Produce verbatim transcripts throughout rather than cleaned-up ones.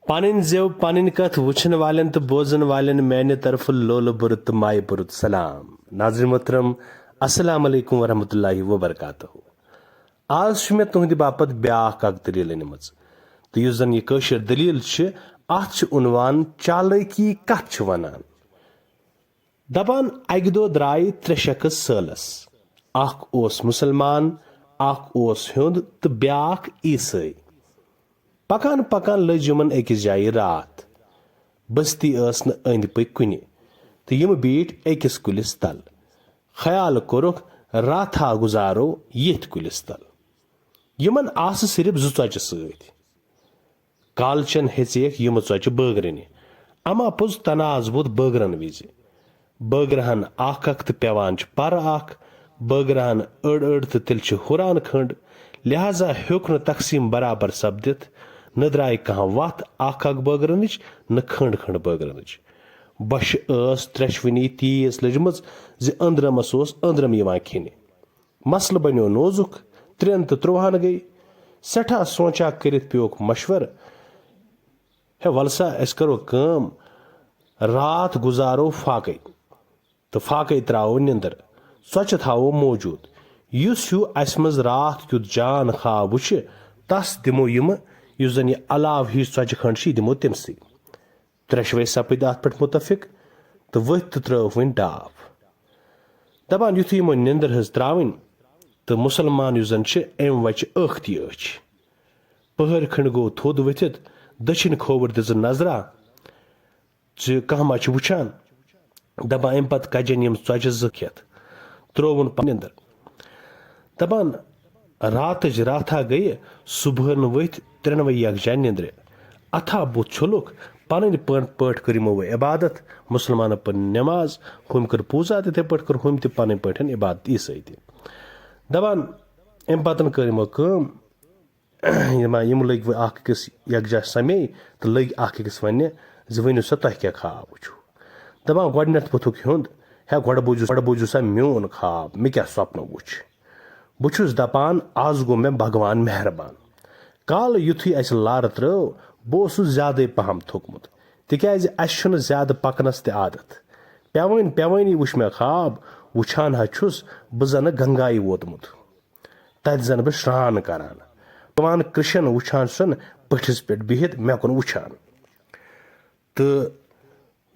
پنٕنۍ زٮ۪و، پنٕنۍ کتھ وٕچھن والٮ۪ن تہٕ بوزن والٮ۪ن میانہِ طرفہٕ لولہٕ بُرٕ تہٕ مایہِ بُرٕ سلام۔ ناظرین محترم، السلام علیکم ورحمۃ اللہ وبرکاتہ۔ آز چھُ مےٚ تُہنٛدِ باپتھ بیاکھ اکھ دٔلیٖل أنمٕژ، تہٕ یُس زن یہِ کٲشِر دٔلیٖل چھِ، اتھ چھُ عنوان چالٲکی کتھ چھِ ونان۔ دپان، اکہِ دۄہ درٛایہِ ترٛےٚ شخص سٲلس۔ اکھ اوس مسلمان، اکھ اوس ہیوٚنٛد تہٕ بیاکھ عیسٲے۔ پکان پکان لٔج یِمن أکِس جایہِ راتھ۔ بستی ٲس نہٕ أنٛدۍ پٔکۍ کُنہِ، تہٕ یِم بیٖٹھۍ أکِس کُلِس تل۔ خیال کوٚرُکھ، راتھا گُزارو ییٚتھۍ کُلِس تل۔ یِمن آسہٕ صرف زٕ ژۄچہِ سۭتۍ۔ کالچن ہیژیکھ یِمہٕ ژۄچہِ بٲگرنہِ۔ اما پوٚز تناز ووت بٲگرن وِزِ۔ بٲگرہن اکھ اکھ تہٕ پٮ۪وان چھِ پرٕ اکھ۔ بٲگرہن أڑ أڑ تہٕ تیٚلہِ چھِ ہُران کھنٛڈ۔ لہذا ہیوٚک نہٕ تقسیٖم برابر سپدِتھ۔ نہ درٛایہِ کانٛہہ وتھ اکھ اکھ بٲگرنٕچ، نہ کھنٛڈ کھنٛڈ بٲگرنٕچ۔ بۄچھِ ٲس ترٛٮ۪شوٕنی تیز لٔجمٕژ زِ أنٛدرمس اوس أنٛدرم یِوان کھیٚنہِ۔ مسلہٕ بنیو نوزُک، ترٛٮ۪ن تہٕ ترٛوہن گٔے۔ سٮ۪ٹھاہ سونچا کٔرِتھ پیوکھ مشور، ہے ولہٕ سا، أسۍ کرو کٲم، راتھ گُزارو فاقے تہٕ فاقے تراوو نِندٕر، ژۄچہِ تھاوو موجود۔ یُس ہیوٗ اسہِ منٛز راتھ کیُتھ جان خواب وٕچھِ، تس دِمو یِمہٕ، یُس زن یہِ علاوٕ ہِش ژۄچہِ کھنٛڈ چھِ، یہِ دِمو تٔمسٕے۔ ترٛٮ۪شوَے سپٕدۍ اَتھ پٮ۪ٹھ مُتفق تہٕ ؤتھۍ تہٕ ترٲوٕکھ وۄنۍ ڈاپھ۔ دَپان، یُتھُے یِمو نیٚنٛدٕر ہٕنٛز ترٛاوٕنۍ تہٕ مُسلمان یُس زَن چھِ، أمۍ وَچہِ ٲختٕے أچھ۔ پٔہٕر کھٔنٛڈۍ گوٚو تھوٚد ؤتھِتھ، دٔچھِنۍ کھووُر دِژٕن نظرا زِ کانٛہہ ما چھُ وٕچھان۔ دَپان، اَمہِ پَتہٕ کَجَن یِم ژۄچہِ زٕ کھٮ۪تھ۔ ترٛووُن پَنُن نیٚنٛدٕر۔ دَپان، راتٕچ راتھا گٔیہِ، صُبحٲن ؤتھۍ ترٛٮ۪نوَے یَکجاہ نیٚنٛدرِ۔ اَتھا بُتھ چھوٚلُکھ، پَنٕنۍ پٲٹھۍ پٲٹھۍ کٔر یِمو وۄنۍ عبادت، مُسلمانَن پٔر نٮ۪ماز، ہُمۍ کٔر پوٗزا، تِتھَے پٲٹھۍ کٔر ہُمۍ تہِ پَنٕنۍ پٲٹھۍ عبادت عیٖسٲے تہِ۔ دَپان، اَمہِ پَتَن کٔر یِمو کٲم، یِم، یِم لٔگۍ وۄنۍ اَکھ أکِس یَکجاہ سَمے تہٕ لٔگۍ اَکھ أکِس وَننہِ زِ، ؤنِو سا، تۄہہِ کیٛاہ خواب وٕچھِو؟ دَپان، گۄڈٕنٮ۪تھ ووٚتھُکھ ہیوٚنٛد، ہے، گۄڈٕ بوٗزِو، گۄڈٕ بوٗزِو سا میون خواب، مےٚ کیٛاہ سۄپنہٕ وُچھ؟ بہٕ چھُس دَپان، آز گوٚو مےٚ بھگوان مہربان۔ کالہٕ یُتھُے اَسہِ لارٕ ترٛٲو، بہٕ اوسُس زیادَے پَہَم تھوٚکمُت، تِکیٛازِ اَسہِ چھُنہٕ زیادٕ پَکنَس تہِ عادت۔ پٮ۪وٲنۍ پٮ۪وٲنی وٕچھ مےٚ خواب، وٕچھان حظ چھُس بہٕ زَنہٕ گنگایہِ ووتمُت۔ تَتہِ زَن بہٕ شرٛان کَران۔ بھگوان کرشن وٕچھان چھُسن بٔٹھِس پٮ۪ٹھ بِہِتھ مےٚ کُن وٕچھان۔ تہٕ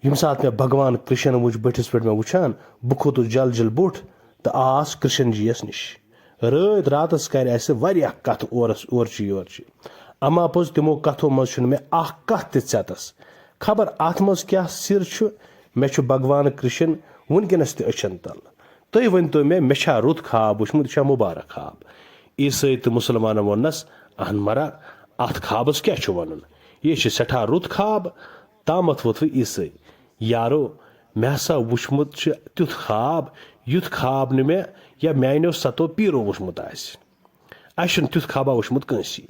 ییٚمہِ ساتہٕ مےٚ بھگوان کرشن وٕچھ بٔٹھِس پٮ۪ٹھ مےٚ وٕچھان، بہٕ کھوٚتُس جل جل بوٚٹھ تہٕ آس کرشن جی یَس نِش۔ رٲتۍ راتَس کَرِ اَسہِ واریاہ کَتھٕ اورَس، اورچہِ یورچہِ۔ اما پوٚز تِمو کَتھو منٛز چھُنہٕ مےٚ اَکھ کَتھ تہِ ژٮ۪تَس۔ خبر اَتھ منٛز کیٛاہ سِر چھُ، مےٚ چھُ بھگوان کرشن وٕنکیٚنَس تہِ أچھَن تَل۔ تُہۍ ؤنۍ تو مےٚ، مےٚ چھا رُت خواب وٕچھمُت، یہِ چھا مُبارک خواب؟ عیسٲے تہٕ مُسلمانن ووٚننس، اہن مرا، اتھ خوابس کیٛاہ چھُ ونُن؟ یہِ چھُ سٮ۪ٹھاہ رُت خواب۔ تامتھ ووٚتھ وۄنۍ عیسٲے، یارو، مےٚ ہسا وُچھمُت چھُ تیُتھ خواب، یُتھ خواب نہٕ مےٚ یا میانیو ستو پیٖرو وُچھمُت آسہِ۔ اسہِ چھُنہٕ تیُتھ خوابا وُچھمُت کٲنٛسی۔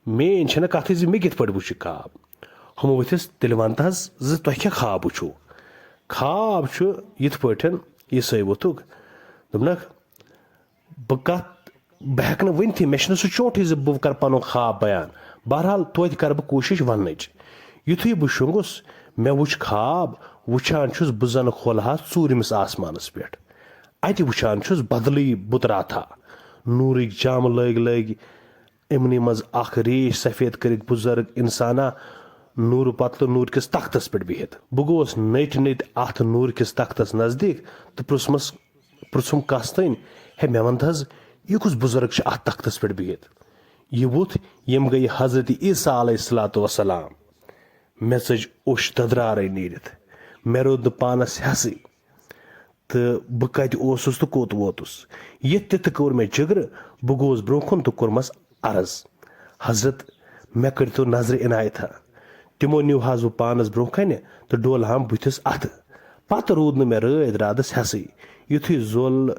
میٲنۍ چھنہٕ کتھٕے زِ مےٚ کِتھ پٲٹھۍ وُچھ یہِ خواب۔ ہُمو ؤتھِس، تیٚلہِ ون تہٕ حظ زِ تۄہہِ کیٛاہ خواب وُچھُو؟ خواب چھُ یِتھ پٲٹھۍ، عیسٲے ووٚتھُکھ، دوٚپنکھ، بہٕ کتھ، بہٕ ہیٚکہٕ نہٕ ؤنتھٕے، مےٚ چھُنہٕ سُہ چونٹھٕے زِ بہٕ کرٕ پنُن خواب بیان۔ بہرحال، توتہِ کرٕ بہٕ کوٗشش وننٕچ۔ یُتھُے بہٕ شۄنٛگُس، مےٚ وُچھ خواب، وُچھان چھُس بہٕ زن کھولہٕ ہا ژوٗرمِس آسمانس پٮ۪ٹھ۔ اتہِ وُچھان چھُس بدلٕے بُتراتھا، نوٗرٕکۍ جامہٕ لٲگۍ لٲگۍ۔ یِمنٕے منٛز اکھ ریش سفید کٔرِتھ بُزرگ انسانا نوٗرٕ پتلہٕ نوٗرٕ کِس تختس پٮ۪ٹھ بِہِتھ۔ بہٕ گوٚوس نٔٹۍ نٔٹۍ اتھ نوٗرٕ کِس تختس نزدیٖک تہٕ پرُژھمس، پرُژھُم کس تٲنۍ، ہے، مےٚ وَن تہٕ حظ، یہِ کُس بُزرگ چھُ اَتھ تختَس پٮ۪ٹھ بِہِتھ؟ یہِ وُتھ، یِم گٔیہِ حضرت عیسیٰ علیہ الصلوۃ والسلام۔ مےٚ ژٔج اوٚش ددرارے نیٖرِتھ۔ مےٚ روٗد نہٕ پانَس ہٮ۪سٕے تہٕ بہٕ کَتہِ اوسُس تہٕ کوٚت ووتُس۔ یِتھ تِتھ کوٚر مےٚ جِگرٕ، بہٕ گوٚوُس برٛونٛہہ کُن تہٕ کوٚرمَس عرض، حضرت، مےٚ کٔرۍتو نظرِ عنایتھا۔ تِمو نیوٗ حظ بہٕ پانَس برٛونٛہہ کنہِ تہٕ ڈولہٕ ہم بُتھِس اَتھٕ۔ پتہٕ روٗد نہٕ مےٚ رٲتۍ راتس ہٮ۪سٕے۔ یُتھُے زولہٕ،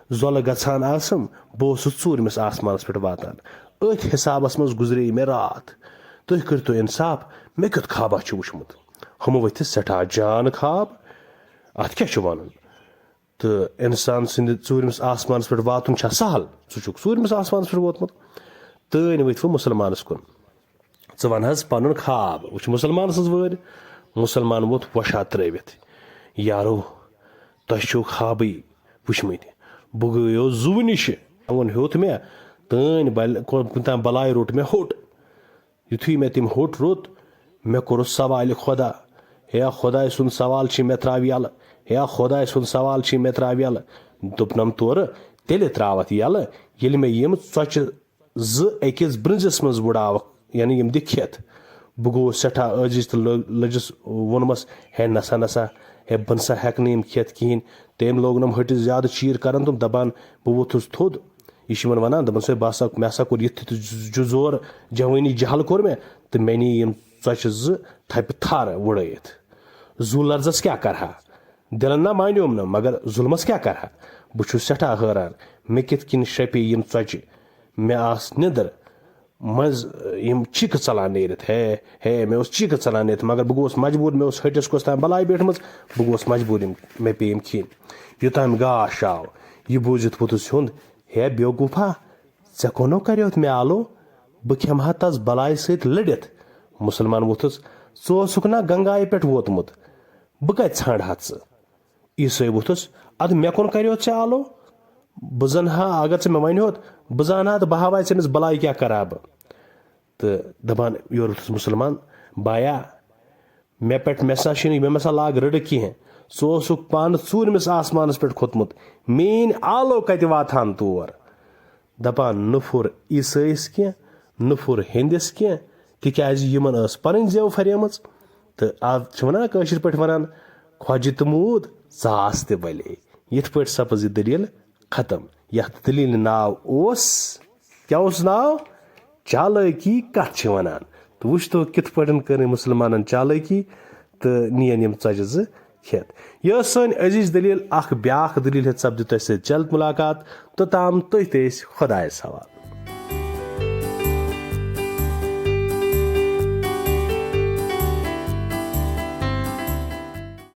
زولہٕ گژھان آسم، بہٕ اوسُس ژوٗرمِس آسمانس پٮ۪ٹھ واتان۔ أتھۍ حسابس منٛز گُزرے مےٚ راتھ۔ تُہۍ کٔرۍتو انصاف، مےٚ کیُتھ خوابا چھُ وُچھمُت؟ ہُمہٕ ؤتھِس سٮ۪ٹھاہ جان خواب۔ اتھ کیٛاہ چھُ ونُن؟ تہٕ انسان سٕنٛدِ ژوٗرمِس آسمانس پٮ۪ٹھ واتُن چھا سہل؟ ژٕ چھُکھ ژوٗرمِس آسمانس پٮ۪ٹھ ووتمُت۔ تٲنۍ ؤتھۍ وۄنۍ مُسلمانس کُن۔ ژٕ وَن حظ پَنُن خواب۔ وٕچھ مُسلمان سٕنٛز وٲرۍ، مُسلمان ووٚتھ وۄشاہ ترٲوِتھ، یارو، تۄہہِ چھُو خوابٕے وٕچھمٕتۍ، بہٕ گٔیو زُوٕ نِشہِ۔ ووٚن ہیوٚت مےٚ تٲنۍ بل-، کو-، تام بلاے روٚٹ مےٚ ہوٚٹ۔ یُتھُے مےٚ تٔمۍ ہوٚٹ روٚت، مےٚ کوٚرُس سوالہِ خۄدا، ہے خۄداے سُنٛد سوال چھی مےٚ ترٛاو یَلہٕ، ہے خۄداے سُنٛد سوال چھی مےٚ ترٛاو یَلہٕ۔ دوٚپنَم تورٕ، تیٚلہِ ترٛاوَتھ یَلہٕ، ییٚلہِ مےٚ یِم ژۄچہِ زٕ أکِس برٛنٛزِس منٛز وُڑاوَکھ، یعنی یِم دِ کھٮ۪تھ۔ بہٕ گوٚوُس سٮ۪ٹھاہ عٲجِز تہٕ لٔ-، لٔجِس ووٚنمَس، ہے نسا نسا، ہے بہٕ نسا ہٮ۪کہٕ نہٕ یِم کھٮ۪تھ کِہیٖنۍ۔ تٔمۍ لوگنَم ۂٹِس زیادٕ چیٖر کَرَن تہٕ دَپان، بہٕ ووٚتھُس تھوٚد۔ یہِ چھِ یِمَن وَنان، دَپان، سُے بہٕ ہسا، مےٚ ہسا کوٚر یِتھ تیُتھ زُ-، زُ-، زور، جوٲنی جہل کوٚر مےٚ، تہٕ مےٚ نی یِم ژۄچہِ زٕ تھپہِ تھر وُڑٲیِتھ۔ زُو لرزس کیٛاہ کرٕ ہا؟ دِلن نہ مانیوم نہٕ، مگر ظُلمس کیٛاہ کرٕ ہا؟ بہٕ چھُس سٮ۪ٹھاہ حٲران، مےٚ کِتھ کِنۍ شرپے یِم ژۄچہِ؟ مےٚ آس نِندٕر منٛز یِم چیٖکہٕ ژلان نیٖرِتھ۔ ہے، ہے، مےٚ اوس چیٖکہٕ ژلان نیٖرِتھ، مگر بہٕ گوٚوُس مجبوٗر، مےٚ اوس ۂٹِس کۄس تام بلاے بیٖٹھمٕژ، بہٕ گوٚوُس مجبوٗر یِم، مےٚ پیٚیہِ یِم کھیٚنۍ۔ یوٚتام گاش آو، یہِ بوٗزِتھ ووٚتھُس ہیوٚنٛد، ہے بیوقوٗفا، ژےٚ کونو کریوتھ مےٚ آلو؟ بہٕ کھٮ۪مہٕ ہا تس بلایہِ سۭتۍ لٔڑِتھ۔ مُسلمان ووٚتھُس، ژٕ اوسُکھ نا گنگایہِ پٮ۪ٹھ ووتمُت؟ بہٕ کتہِ ژھانڈٕ ہا ژٕ؟ عیسٲے ووٚتھُس، ادٕ مےٚ کُن کریوتھ ژےٚ آلو؟ بہٕ زن ہا، اگر ژٕ مےٚ ونہِ ہوت، بہٕ زانہٕ ہا تہٕ بہٕ ہاوے ژےٚ أمِس بلاے کیٛاہ کرٕ ہا بہٕ۔ تہٕ دپان یورٕ ووٚتھُس مُسلمان، بایا، مےٚ پٮ۪ٹھ، مےٚ سا چھُنہٕ، مےٚ مہ سا لاگ رٔڑٕ کینٛہہ۔ ژٕ اوسُکھ پانہٕ ژوٗرمِس آسمانس پٮ۪ٹھ کھوٚتمُت، میٲنۍ آلو کتہِ واتہٕ ہن تور؟ دپان نہ پھوٚر عیسٲیِس کینٛہہ، نہ پھوٚر ہیٚندِس کینٛہہ، تِکیازِ یِمن ٲس پنٕنۍ زٮ۪و پھریمٕژ۔ تہٕ آز چھِ ونان کٲشِر پٲٹھۍ ونان، خۄجہِ تہٕ موٗد، ژاس تہِ بلے۔ یِتھ پٲٹھۍ سپٕز یہِ دٔلیٖل ختم۔ یتھ دٔلیٖلہِ ناو اوس، کیٛاہ اوس ناو؟ چالٲکی کتھ چھِ ونان۔ تہٕ وٕچھ تو کِتھ پٲٹھۍ کٔر أمۍ مُسلمانن چالٲکی تہٕ نِین یِم ژۄچہِ زٕ کھٮ۪تھ۔ یہِ ٲس سٲنۍ عزیز دٔلیٖل۔ اکھ بیاکھ دٔلیٖل ہیٚتھ سپدِ تۄہہِ سۭتۍ جلد مُلاقات۔ توٚتام تُہۍ تہِ ٲسۍ خۄدایس حوالہٕ۔